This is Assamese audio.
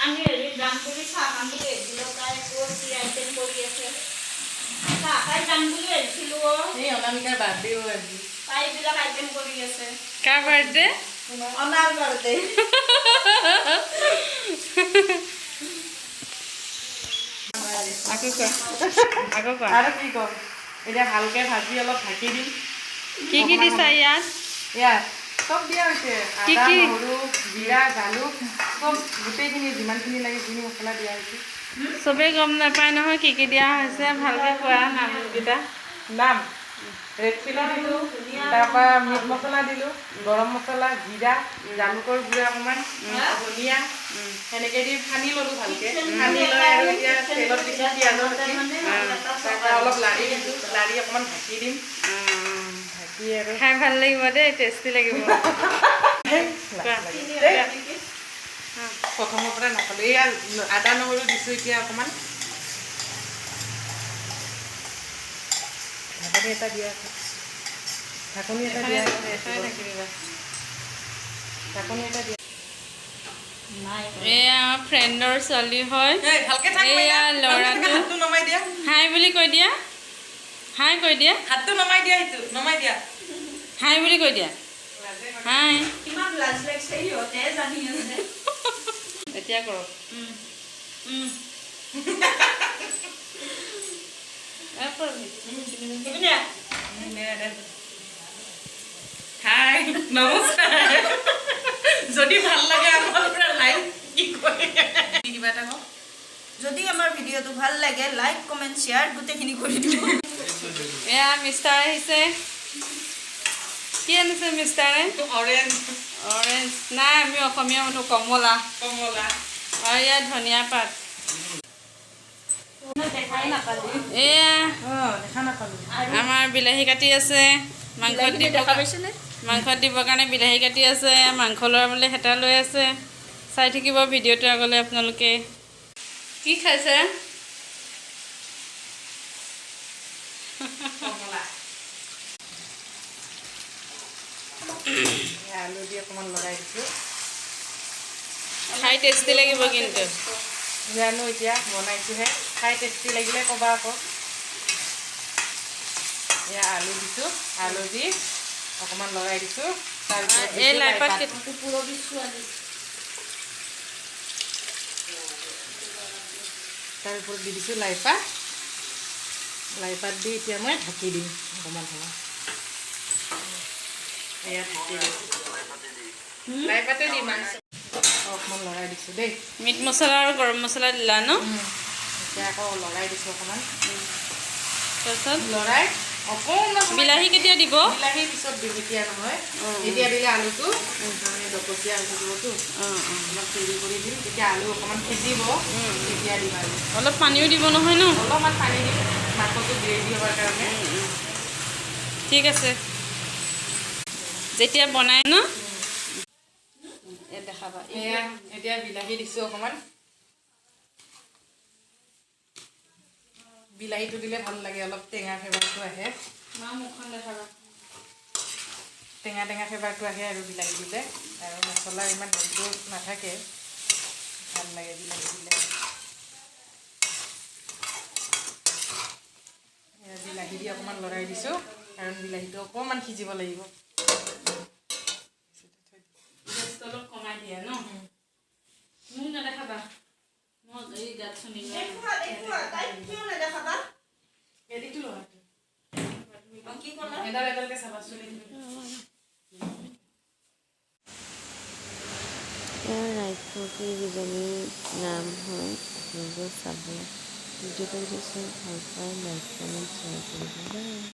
আমি হেৰি যাম বুলি, চাহ খাম বুলি ভাবিছিলোঁ। তাই আকৌ কি আইটেম কৰি আছে। চাহ খাই যাম বুলি ভাবিছিলোঁ অ'। এই অনামিকাৰ বাৰ্থডেও আজি। তাই এইবিলাক আইটেম কৰি আছে। কাৰ বাৰ্থডে? অনাৰ বাৰ্থডে। আকৌ কোৱা, আকৌ কোৱা। আৰু কি ক'ম? এতিয়া ভালকে ভাজি অলপ ঢাকি দিম। কি কি দিছা ইয়াত? ইয়াত চব দিয়া হৈছে। কি আদা, কি? নহৰু, জিৰা, জালুক, চব গোটেইখিনি যিমানখিনি লাগে সেইখিনি মছলা দিয়া হৈছে। চবেই গম নাপায় নহয় কি কি দিয়া হৈছে। ভালকে কোৱা নামকেইটা। নাম ৰেড চিলি দিলোঁ, তাৰপৰা মিট মছলা দিলোঁ, গৰম মছলা, জিৰা, জালুকৰ গুড়া অকণমান, ধনিয়া, সেনেকৈ দি সানি ল'লোঁ ভালকৈ। সানি লৈ আৰু এতিয়া তেলত দিছোঁ পিঁয়াজৰ সৈতে। তাৰপৰা অলপ লাৰি দিছোঁ, লাৰি অকণমান ঢাকি দিম, ঢাকি আৰু খাই ভাল লাগিব দেই, টেষ্টি লাগিব। লাজ লাগে দেই। প্ৰথমৰ পৰা নাখালোঁ। এয়া আদা নহৰু দিছোঁ এতিয়া অকণমান। ঢাকনি এটা দিয়া আছে, ঢাকনি এটা দিয়া আছে। ঢাকনি এটা দিয়া। এয়া ফ্ৰেণ্ডৰ ছোৱালী হয়। ভালকে থাক। এয়া ল'ৰাটো। হাতটো নমাই দিয়া। হাই বুলি কৈ দিয়া, হাই কৈ দিয়া। হাতটো নমাই দিয়া, সেইটো নমাই দিয়া। হাই বুলি কৈ দিয়া, হাই। কিমান লাজ লাগিছে, সিহঁতে জানি আছে। এতিয়া কৰক। হাই, নমস্কাৰ। যদি ভাল লাগে আমাৰ পৰা লাইক কি কয় কিবা এটা কওক। যদি আমাৰ ভিডিঅ'টো ভাল লাগে, লাইক, কমেণ্ট, শ্বেয়াৰ গোটেইখিনি কৰি দিব। এয়া মিষ্টাৰ আহিছে। কি আনিছে মিষ্টাৰে? অৰেঞ্জ। অৰেঞ্জ নাই, আমি অসমীয়া মানুহ, কমলা। কমলা। আৰু ইয়াত ধনিয়া পাত। দেখাই নাপালি। এয়া দেখা নাপালোঁ। আমাৰ বিলাহী কাটি আছে মাংসত দিব। দেখা পাইছেনে? মাংসত দিবৰ কাৰণে বিলাহী কাটি আছে। মাংস লৰাবলৈ হেতা লৈ আছে। চাই থাকিব ভিডিঅ'টো আগলৈ আপোনালোকে। কি খাইছে? কমলা। আলু দি অকণমান লৰাই দিছোঁ। খাই টেষ্টি লাগিব কিন্তু। জানো, এতিয়া বনাইছোঁহে। খাই টেষ্টি লাগিলে ক'বা আকৌ। এয়া আলু দিছোঁ, আলু দি অকণমান লৰাই দিছোঁ। তাৰপিছত এই দিছোঁ লাইপাত। লাইপাত। তাৰ ওপৰত দি দিছোঁ লাইপাত। লাইপাত দি এতিয়া মই ঢাকি দিম অকণমান সময়। এয়া ঢাকি দিছোঁ, লাইপাতে দিম। অকণমান লৰাই দিছোঁ দেই। মিট মছলা আৰু গৰম মছলা দিলা ন? এতিয়া আকৌ লৰাই দিছোঁ অকণমান। তাৰপিছত? লৰাই অকণমান সময়। বিলাহী কেতিয়া দিব? বিলাহী পিছত দিম, এতিয়া নহয়। এতিয়া দিলে আলুটো মানে ডকচীয়া হৈ থাকিবতো। অলপ পিৰি কৰি দিম, তেতিয়া আলু অকণমান সিজিব, তেতিয়া দিম আৰু। অলপ পানীও দিব নহয় ন? অলপমান পানী দিম, মাংসটো গ্ৰেভি হ'বৰ কাৰণে। ঠিক আছে, যেতিয়া বনাই ন ইয়াত দেখাবা। এয়া এতিয়া বিলাহী দিছোঁ অকণমান। বিলাহীটো দিলে ভাল লাগে, অলপ টেঙা ফ্লেভাৰটো আহে। মা, মুখখন দেখাবা। টেঙা টেঙা ফ্লেভাৰটো আহে আৰু বিলাহী দিলে, আৰু মছলা ইমান হেৰিটো নাথাকে। ভাল লাগে বিলাহী দিলে। এয়া বিলাহী দি অকণমান লৰাই দিছোঁ, কাৰণ বিলাহীটো অকণমান সিজিব লাগিব। গেছটো অলপ কমাই দিয়া ন। মোক নেদেখাবা, মই এই গাত চুনি লোৱা। দেখুওৱা, দেখুওৱা। তাইক কিয় নেদেখাবা? এদিনটো লোৱা। কি ক'লা? এডাল এডালকে চাবা চুলিখিনি। এয়া ৰাক্ষসীকেইজনীৰ নাম হয়। আপোনালোকে চাব। ভিডিঅ'টো যদি চাই ভাল পায়, লাইক, কমেণ্ট, শ্বেয়াৰ কৰিব। বাই।